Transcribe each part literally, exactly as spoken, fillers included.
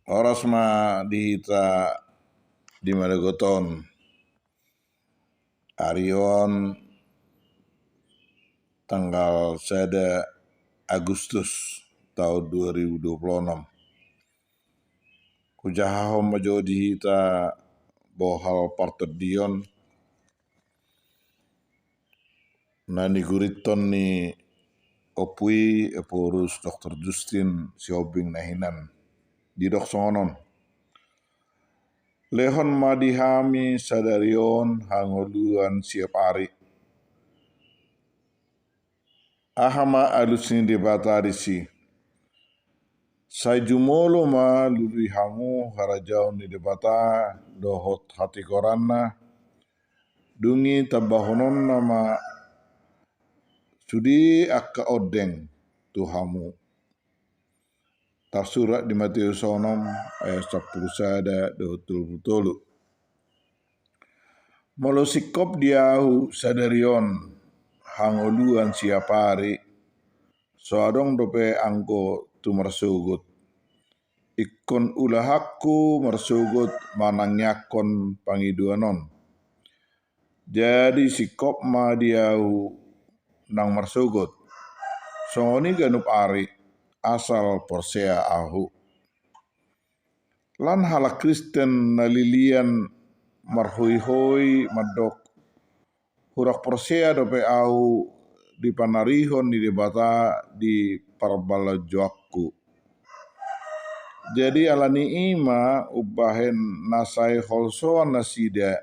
Horas ma di hita di manogot on. Ari on tanggal sada Agustus tahun dua ribu dua puluh enam. Hujahahon ma jo di hita bohal partondion na nigurithon ni Ompu i Ephorus Doktor Justin Sihombing na hinan. Didok songon on: Lehon ma di hami sadari on hangoluan siap ari. Aha ma alus ni Debata disi? Sai jumolo ma lului hamu harajaon ni Debata dohot hatigoranna, dung i tambahononna ma sude angka ondeng tu hamu. Tarsurat di Mateus onom ayat sampulu sada dohot tolu pulu tolu. Molo singkop di ahu sadari on hangoluan siap ari, so adong dope anggo tu marsogot. Ingkon ulahanku marsogot manangiangkon pangidoan on. Jadi singkop ma di ahu nang marsogot, songon i ganup ari, asal porsea ahu. Lan halak Kristen na lilian marhoihoi mandok, hurang porsea dope ahu di panarihon ni Debata di parbalanjoanku. Jadi alani i ma umbahen na sai holsoan nasida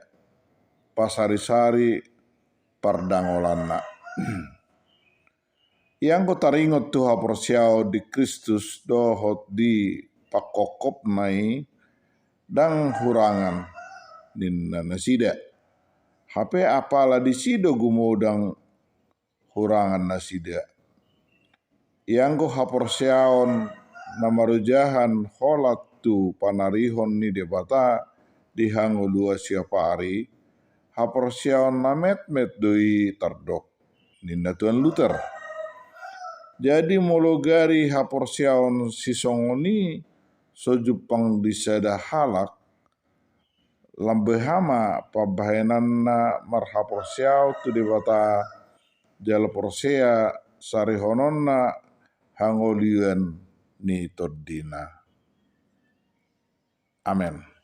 pasarisari pardangolanna. Ianggo taringot tu haporseaon di Kristus dohot di pangkophopna i, ndang hurangan ninna nasida. Hape apala disi do gumodang hurangan nasida. Ianggo haporseaon na marojahan holan tu panarihon ni Debata di hangoluan siap ari, haporseaon na metmet do i tardok, ninna Tuan Luther. Jadi molo gari haporseaon sisongon i so jumpang di sada halak, lam beha ma pambahenanna marhaporseaon tu Debata jala porsea sarihononna hangoluan ni tondina. Amen.